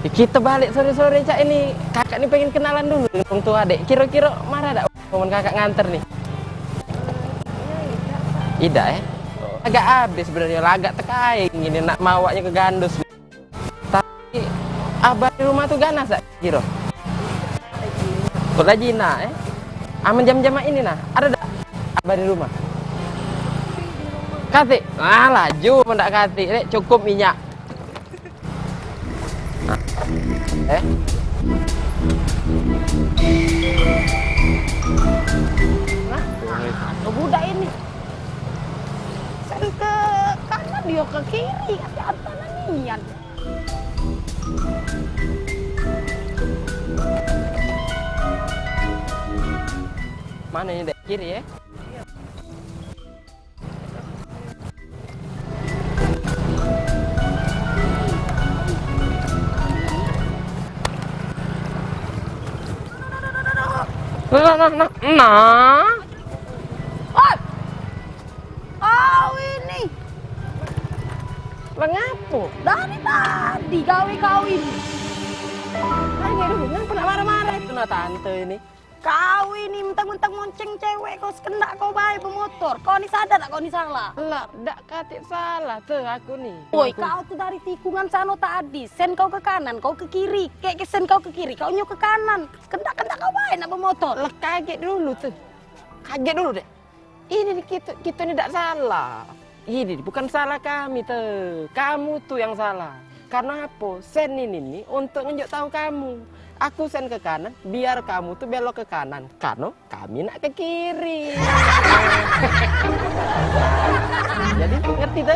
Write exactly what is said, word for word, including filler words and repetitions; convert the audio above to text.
Kito balek sore-sore cak ini, kakak ni pengen kenalan dulu dengan wong tua dek. Kiro-kiro marah dak amen kakak nganter ni? Idak eh? Agak abis sebenarnyo, lagak tekaing ini nak mawaknyo ke Gandus. Tapi abah di rumah tu ganas dak kiro? Kok lagi nak eh? Amen jam-jam ini nah, ado dak abah di rumah? Katik? Ah, laju men dak katik, dek, cukup minyak. Eh? Nah, ado budak ini. Sen ke kanan, dio ke kiri, kate antanan nian. Mano ini, dek? Kiri, eh? Nah, nah, nah, nah, nah. Oi! Kau ini. Lah ngapo? Dari tadi gawe kau ini. Ayo dulu, ngapo nak marah-marah itu nah tante ini? Kau ini mentang-mentang monceng cewek, kau sekendak kau bae bemotor. Kau ni sadar dak kau ni salah? Lah, dak katik salah tu aku ni. Woi, kau tu dari tikungan sano tadi. Sen kau ke kanan, kau ke kiri. Kek ke sen kau ke kiri, kau nyo ke kanan. Kendak-kendak kau bae nak bemotor. Lah, kaget dulu tu. Kaget dulu, dek. Ini ni kito, kito ni dak salah. Ini bukan salah kami tu. Kamu tu yang salah. Karno apo? Sen ini ni untuk nunjuk tahu kamu. Aku sen ke kanan, biar kamu tu belok ke kanan. Karno kami nak ke kiri. Jadi ngerti tu?